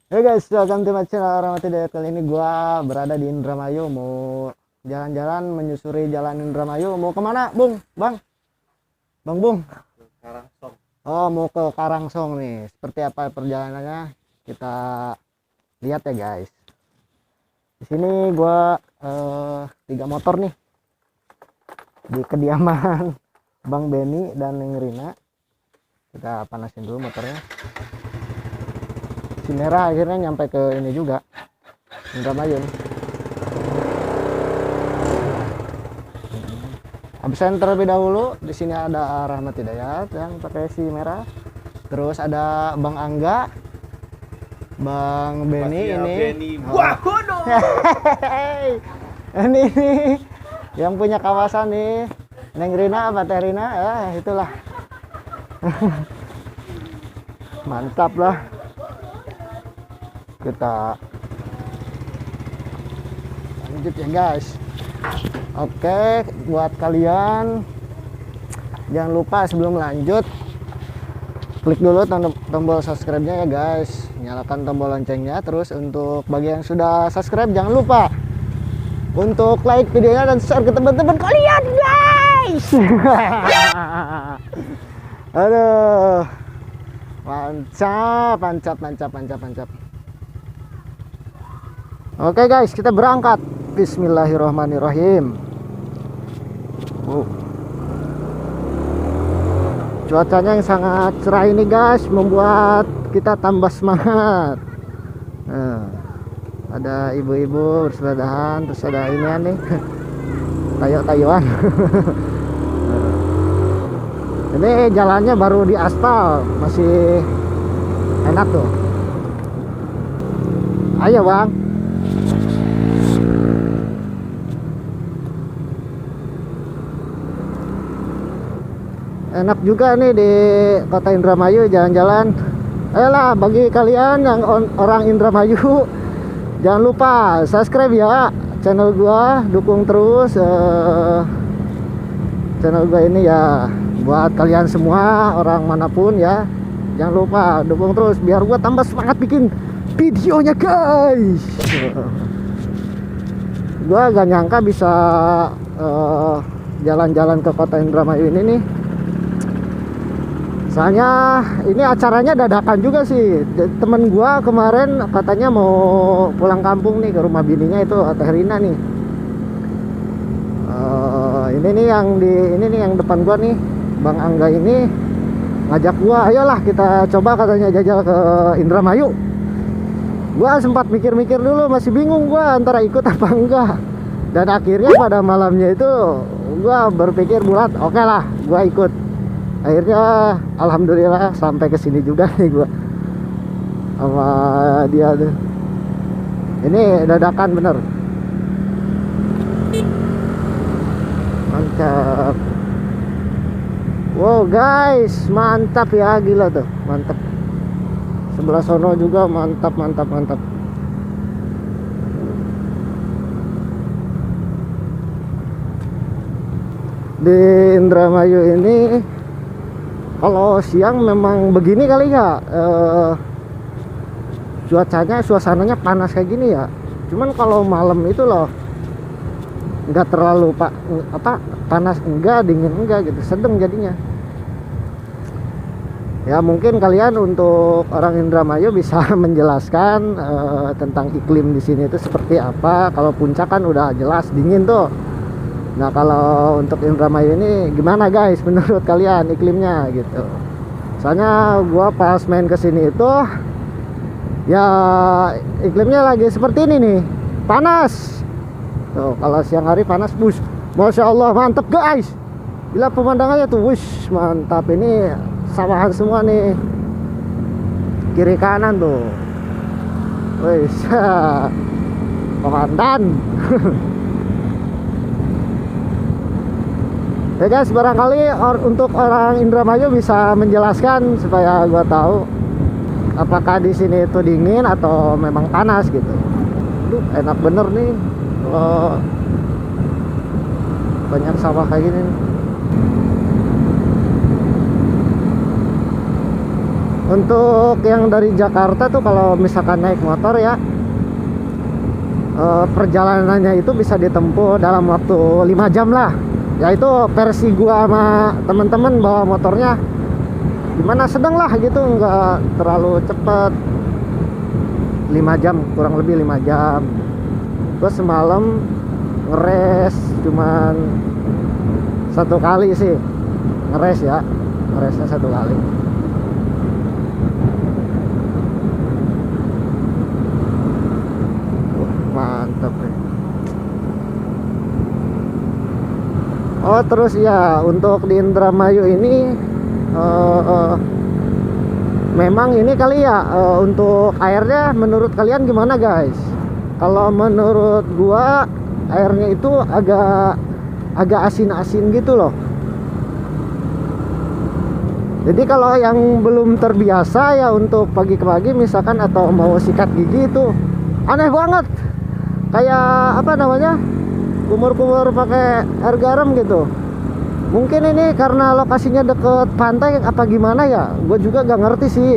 Hey guys, welcome to my channel Rahmati Dayat. Kali ini gua berada di Indramayu, mau jalan-jalan menyusuri jalan Indramayu. Mau kemana, Bung? Bang? Bung? Karangsong. Oh, mau ke Karangsong nih. Seperti apa perjalanannya? Kita lihat ya guys. Di sini gua tiga motor nih di kediaman Bang Benny dan Neng Rina. Kita panasin dulu motornya. Si merah akhirnya nyampe ke ini juga, Indramayu. Absen terlebih dahulu. Di sini ada Rahmat Hidayat yang pakai si merah. Terus ada Bang Angga, Bang Benny ini. Wah, kono. Ini nih yang punya kawasan nih. Neng Rina, Pak Rina, ya itulah. Mantap lah. Kita lanjut ya guys. Oke, buat kalian jangan lupa sebelum lanjut klik dulu tombol subscribe-nya ya guys, nyalakan tombol loncengnya. Terus untuk bagi yang sudah subscribe jangan lupa untuk like videonya dan share ke teman-teman kalian guys. Aduh, mantap. Oke guys, kita berangkat. Bismillahirrahmanirrahim. Cuacanya yang sangat cerah ini guys, membuat kita tambah semangat. Nah, ada ibu-ibu bersepadahan, terus ada ini nih, tayo-tayoan. Ini jalannya baru di aspal, masih enak tuh. Ayo bang. Enak juga nih di kota Indramayu jalan-jalan. Ayolah bagi kalian yang orang Indramayu, jangan lupa subscribe ya channel gua, dukung terus channel gua ini ya. Buat kalian semua orang manapun ya, jangan lupa dukung terus biar gua tambah semangat bikin videonya guys. Gua gak nyangka bisa jalan-jalan ke kota Indramayu ini nih. Soalnya ini acaranya dadakan juga sih. Temen gua kemarin katanya mau pulang kampung nih ke rumah bininya itu, Teh Rina nih. Ini nih yang depan gua nih, Bang Angga ini ngajak gua, ayolah kita coba katanya jajal ke Indramayu. Gua sempat mikir-mikir dulu, masih bingung gua antara ikut apa enggak. Dan akhirnya pada malamnya itu gua berpikir bulat, oke lah, gua ikut. Akhirnya alhamdulillah sampai ke sini juga nih gua sama dia tuh. Ini dadakan bener. Mantap. Wow guys, mantap ya, gila tuh, mantap. Sebelah sono juga mantap. Di Indramayu ini kalau siang memang begini kali ya, suasananya panas kayak gini ya. Cuman kalau malam itu loh nggak terlalu panas enggak, dingin enggak gitu, sedang jadinya. Ya mungkin kalian untuk orang Indramayu bisa menjelaskan tentang iklim di sini itu seperti apa. Kalau puncak kan udah jelas dingin tuh. Nah kalau untuk Indramayu ini gimana guys menurut kalian iklimnya gitu. Soalnya gua pas main kesini itu ya iklimnya lagi seperti ini nih, panas tuh. Kalau siang hari panas, bus, masya Allah mantap guys. Gila pemandangannya tuh, wush mantap. Ini sawahan semua nih, kiri kanan tuh, wush. Komandan. Ya guys, barangkali untuk orang Indramayu bisa menjelaskan supaya gua tahu apakah di sini itu dingin atau memang panas gitu. Duh, enak bener nih kalau banyak sawah kayak gini. Untuk yang dari Jakarta tuh kalau misalkan naik motor ya, perjalanannya itu bisa ditempuh dalam waktu 5 jam lah. Yaitu versi gua sama temen-temen bawa motornya gimana, sedang lah gitu, nggak terlalu cepet. 5 jam, kurang lebih 5 jam. Gua semalam ngeres cuman 1 kali sih, ngeres ya, ngeresnya 1 kali. Mantap nih. Oh terus ya, untuk di Indramayu ini memang ini kali ya, untuk airnya menurut kalian gimana guys? Kalau menurut gua airnya itu agak asin-asin gitu loh. Jadi kalau yang belum terbiasa ya untuk pagi ke pagi misalkan atau mau sikat gigi itu aneh banget. Kayak apa namanya, kumur-kumur pakai air garam gitu. Mungkin ini karena lokasinya deket pantai apa gimana ya, gue juga gak ngerti sih.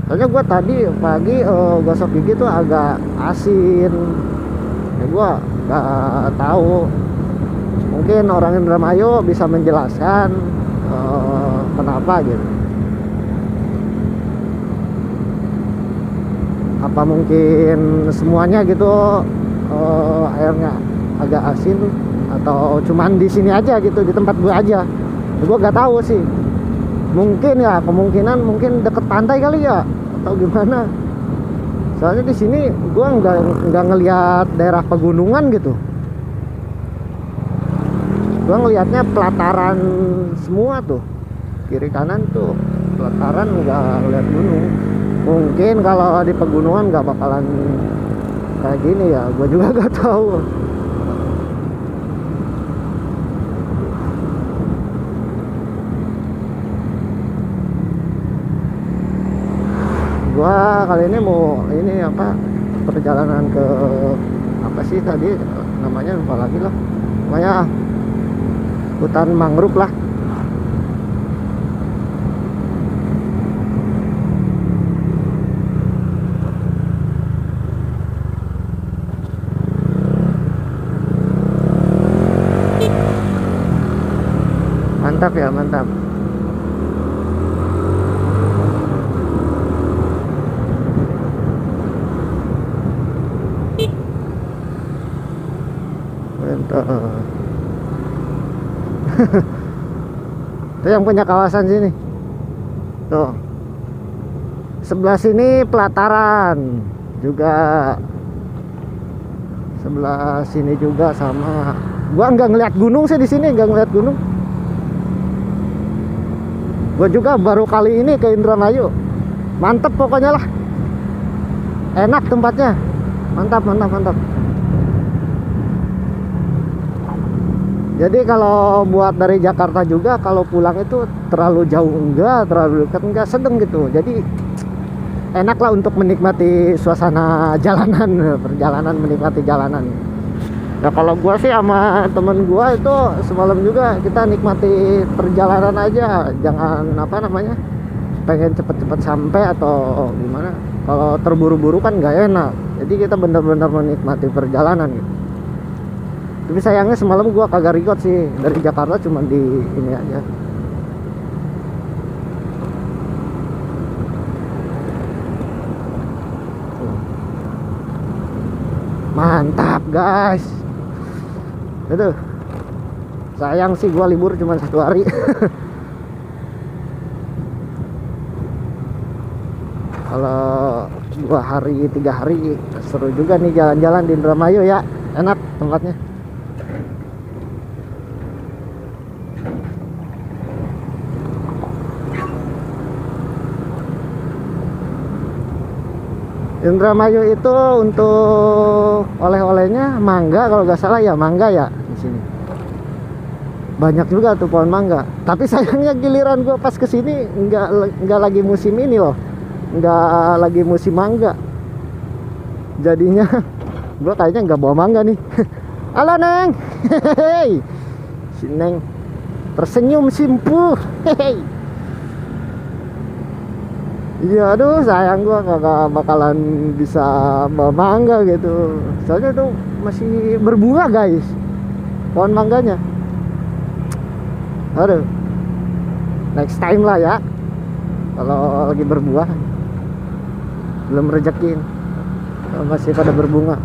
Soalnya gue tadi pagi gosok gigi tuh agak asin ya, gue gak tahu. Mungkin orang Indramayu bisa menjelaskan kenapa gitu. Apa mungkin semuanya gitu airnya agak asin, atau cuman di sini aja gitu, di tempat gue aja. Gue gak tahu sih. Mungkin ya, kemungkinan mungkin deket pantai kali ya, atau gimana. Soalnya di sini gue nggak ngelihat daerah pegunungan gitu. Gue ngelihatnya pelataran semua tuh, kiri kanan tuh pelataran, nggak ngeliat gunung. Mungkin kalau di pegunungan nggak bakalan kayak gini ya, gue juga gak tahu. Gua kali ini mau ini apa, perjalanan ke apa sih tadi namanya, lupa lagi lah, pokoknya hutan mangrove lah. Mantap ya, mantap. Itu yang punya kawasan sini tuh, sebelah sini pelataran juga, sebelah sini juga sama. Gua nggak ngeliat gunung sih di sini, nggak ngeliat gunung. Gua juga baru kali ini ke Indramayu. Mantep pokoknya lah, enak tempatnya, mantap mantap mantap. Jadi kalau buat dari Jakarta juga, kalau pulang itu terlalu jauh enggak, terlalu dekat enggak, sedang gitu. Jadi enak lah untuk menikmati suasana jalanan, perjalanan, menikmati jalanan. Ya kalau gua sih sama temen gua itu semalam juga kita nikmati perjalanan aja, jangan apa namanya, pengen cepet-cepet sampai atau gimana. Kalau terburu-buru kan nggak enak. Jadi kita benar-benar menikmati perjalanan gitu. Tapi sayangnya semalam gua kagak record sih, dari Jakarta cuma di ini aja. Mantap guys. Itu sayang sih gua libur cuma 1 hari. Kalau 2 hari 3 hari seru juga nih jalan-jalan di Indramayu ya, enak tempatnya. Indramayu itu untuk oleh-olehnya mangga kalau nggak salah ya, mangga ya di sini. Banyak juga tuh pohon mangga. Tapi sayangnya giliran gua pas kesini nggak lagi musim ini loh, nggak lagi musim mangga. Jadinya gua kayaknya nggak bawa mangga nih. Halo Neng, hehehe, si Neng tersenyum simpuh. Hehehe. Iya, aduh sayang gua kagak bakalan bisa bawa mangga gitu. Soalnya tuh masih berbunga guys, pohon mangganya. Aduh, next time lah ya, kalau lagi berbuah. Belum rezekin, masih pada berbunga.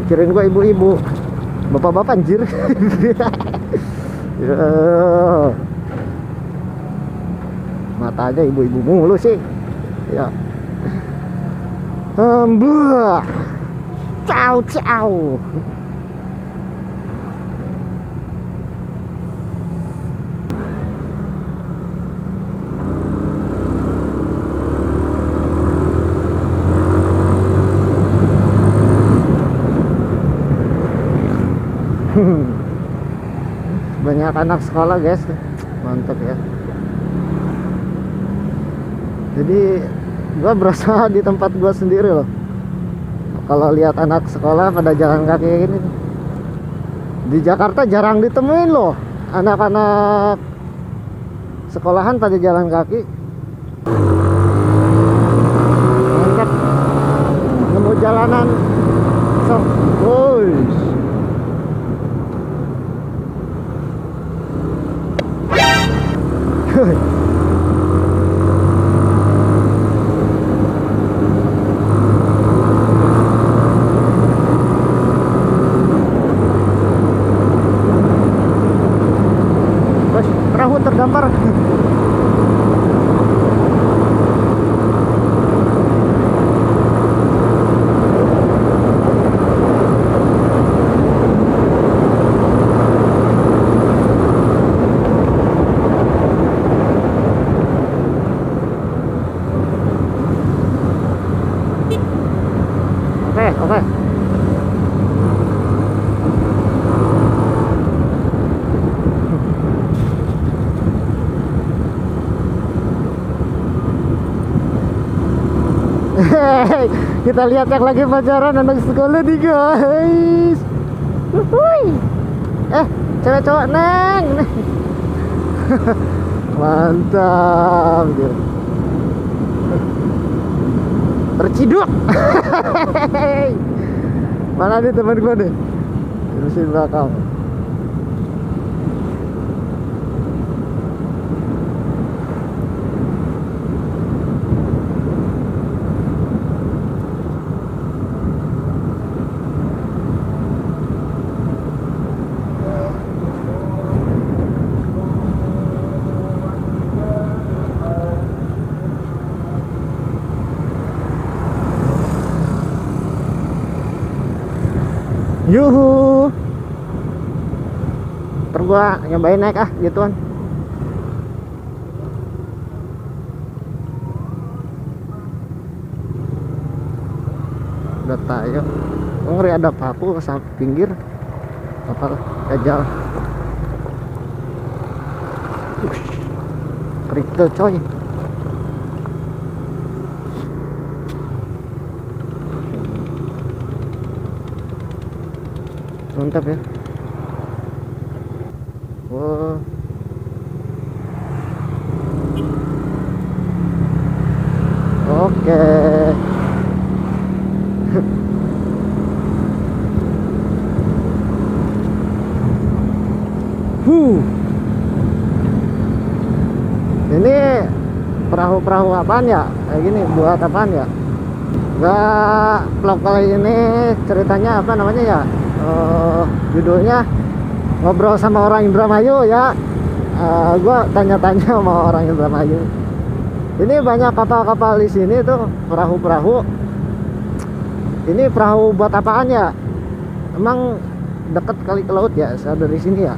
Kirain gua ibu-ibu, bapak-bapak anjir. Ya, matanya ibu-ibu mulu sih ya. Buah, ciao ciao. Banyak anak sekolah guys, mantap ya. Jadi gua berasa di tempat gua sendiri loh. Kalau lihat anak sekolah pada jalan kaki kayak gini, di Jakarta jarang ditemuin loh anak-anak sekolahan pada jalan kaki. Mantap, nemu jalanan sok boys. Perahu terdampar. Oke. Kita lihat yang lagi pacaran anak sekolah nih guys. Wuhui. Cewek cowok neng. Mantap gitu. Terciduk. Mana nih teman gue nih? Di mesin belakang. Yuhu. Ntar gua nyobain naik gituan. Udah tayo. Ngeri ada paku ke pinggir. Apa kejal. Kerikil coy. Mantap ya. Wow. Oke. Ini perahu-perahu apaan ya? Kayak gini buat apaan ya? Gak, vlog kali ini ceritanya apa namanya ya? Judulnya ngobrol sama orang Indramayu ya. Gua tanya-tanya sama orang Indramayu. Ini banyak kapal-kapal di sini tuh, perahu-perahu. Ini perahu buat apaan ya? Emang deket kali ke laut ya, dari sini ya?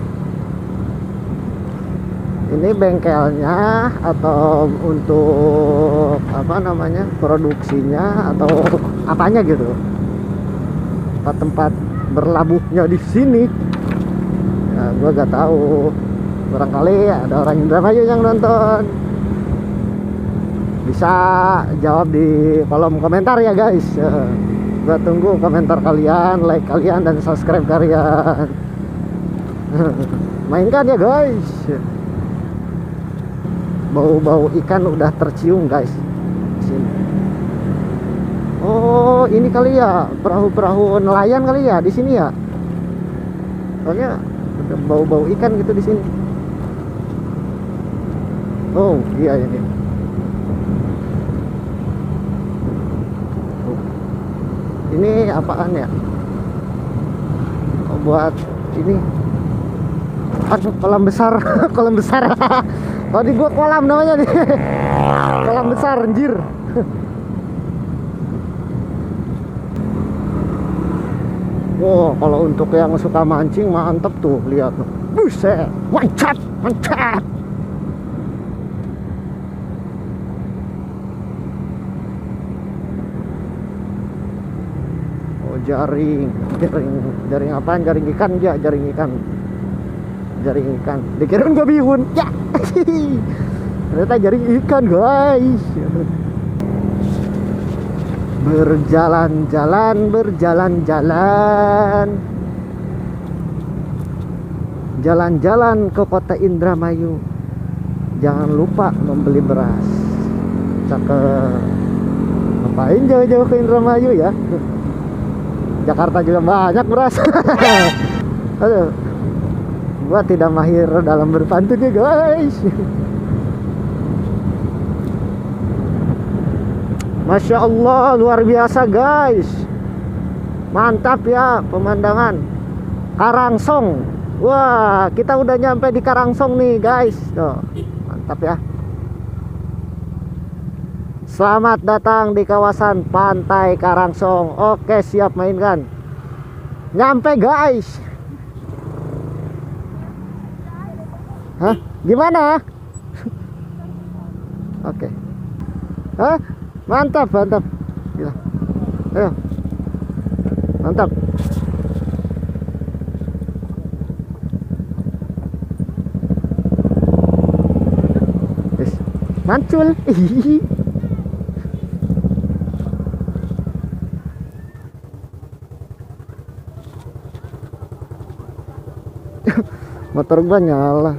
Ini bengkelnya atau untuk apa namanya, produksinya atau apanya gitu? Tempat berlabuhnya di sini. Ya, gua gak tahu. Barangkali ada orang Indramayu yang nonton. Bisa jawab di kolom komentar ya guys. Gua tunggu komentar kalian, like kalian, dan subscribe kalian. Mainkan ya guys. Bau-bau ikan udah tercium guys di sini. Oh, ini kali ya perahu-perahu nelayan kali ya di sini ya. Soalnya ada bau-bau ikan gitu di sini. Oh, iya ini. Oh. Ini apaan ya? Oh, buat ini. Aduh, kolam besar, kolam besar. Oh, di gua kolam namanya nih. Kolam besar, anjir. Oh, kalau untuk yang suka mancing mantep tuh, lihat tuh. Buset, mancat, mancat. Oh, jaring, jaring apaan? Jaring ikan ya, jaring ikan. Jaring ikan. Dikirain gua bihun. Ya. Ternyata jaring ikan, guys. Berjalan-jalan, berjalan-jalan, jalan-jalan ke kota Indramayu. Jangan lupa membeli beras. Cakep. Ngapain jauh-jauh ke Indramayu ya? Jakarta juga banyak beras. Aduh, gua tidak mahir dalam berpantun ya guys. Masya Allah, luar biasa guys. Mantap ya pemandangan Karangsong. Wah, kita udah nyampe di Karangsong nih guys. Tuh, mantap ya. Selamat datang di kawasan Pantai Karangsong. Oke, siap mainkan. Nyampe guys. Hah? Gimana? Oke. Hah? Mantap, mantap. Gila. Ayo. Mantap. Yes. Mancul. Motor gua nyala.